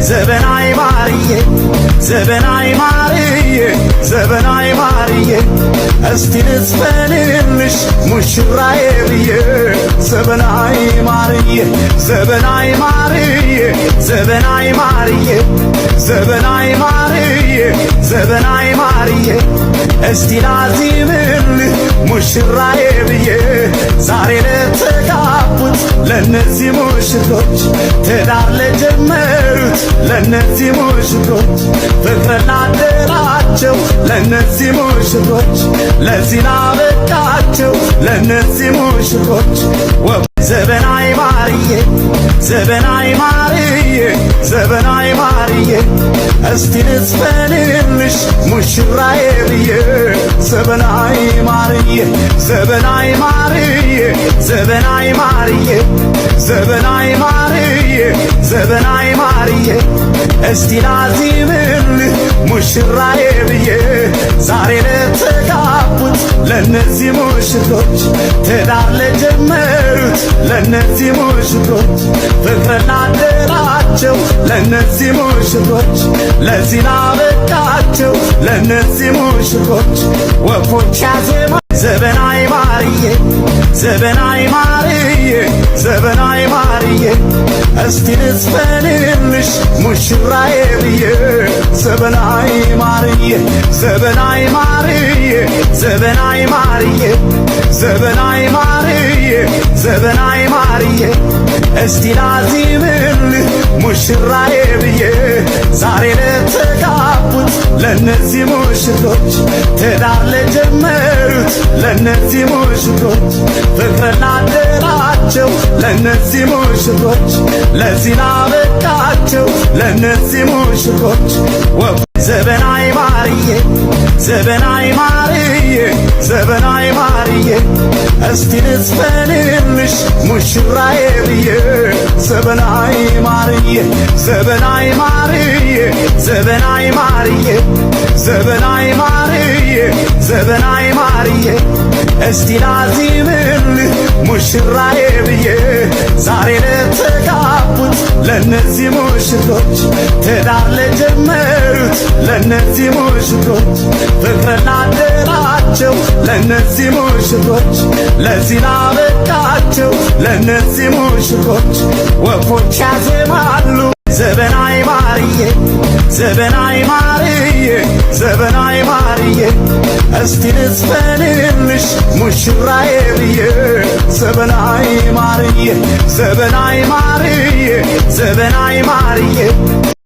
ዘበናይ ማርዬ፣ ዘበናይ ማርዬ፣ ዘበናይ ማርዬ፣ እስቲ ልዝፈንልሽ ሙሽራዬ ብዬ። ዘበናይ ማርዬ፣ ዘበናይ ማርዬ፣ ዘበናይ ማርዬ፣ ዘበናይ ማርዬ፣ ዘበናይ ማርዬ፣ እስቲ ላዚምልህ ሙሽራዬ ብዬ። ዛሬ ለተጋቡት ለነዚህ ሙሽሮች፣ ትዳር ለጀመሩት ለነዚህ ሙሽሮች፣ ፍቅር ላደላቸው ለነዚህ ሙሽሮች፣ ለዚህ ላበቃቸው ለነዚህ ሙሽሮች። ዘበናይ ማርዬ፣ ዘበናይ ማርዬ፣ ዘበናይ ማርዬ፣ እስቲ ልዝፈንልሽ ሙሽራዬ ብዬ። ዘበናይ ማርዬ፣ ዘበናይ ማርዬ፣ ዘበናይ ማርዬ፣ ዘበናይ ማርዬ፣ ዘበናይ ማርዬ፣ እስቲ ላዚምልህ ሙሽራዬ ብዬ። ዛሬ ለተጋቡት ለነዚህ ሙሽሮች፣ ትዳር ለጀመሩት ለነዚህ ሙሽሮች፣ ፍቅር ላደላቸው ለነዚህ ሙሽሮች፣ ለዚህ ላበቃቸው ለነዚህ ሙሽሮች። ወፎች ያዜማ። ዘበናይ ማርዬ፣ ዘበናይ ማርዬ፣ ዘበናይ ማርዬ፣ እስቲ ልዝፈንልሽ ሙሽራዬ ብዬ። ዘበናይ ማርዬ፣ ዘበናይ ማርዬ፣ ዘበናይ ማርዬ፣ ዘበናይ ማርዬ፣ ዘበናይ ማርዬ፣ እስቲ ላዚምልህ ሙሽራዬ ብዬ። ዛሬ ለተጋቡት ለነዚህ ሙሽሮች፣ ትዳር ለጀመሩት ለነዚህ ሙሽሮች፣ ፍቅር ላደላቸው ለነዚህ ሙሽሮች፣ ለዚህ ላበቃቸው ለነዚህ ሙሽሮች። ዘበናይ ማርዬ፣ ዘበናይ ማርዬ፣ ዘበናይ ማርዬ፣ እስቲ ልዝፈንልሽ ሙሽራዬ ብዬ። ዘበናይ ማርዬ፣ ዘበናይ ማርዬ፣ ዘበናይ ማርዬ፣ ዘበናይ ማርዬ፣ ዘበናይ ማርዬ፣ እስቲ ላዚምልህ ሙሽራዬ ብዬ። ዛሬ ለተጋቡት ለነዚህ ሙሽሮች፣ ትዳር ለጀመሩት ለነዚህ ሙሽሮች፣ ፍቅር ላደላቸው ለነዚህ ሙሽሮች፣ ለዚህ ላበቃቸው ለነዚህ ሙሽሮች። ወፎች ያዜማሉ። ዘበናይ ማርዬ፣ ዘበናይ ማርዬ፣ ዘበናይ ማርዬ፣ እስቲ ልዝፈንልሽ ሙሽራዬ ብዬ። ዘበናይ ማርዬ፣ ዘበናይ ማርዬ፣ ዘበናይ ማርዬ።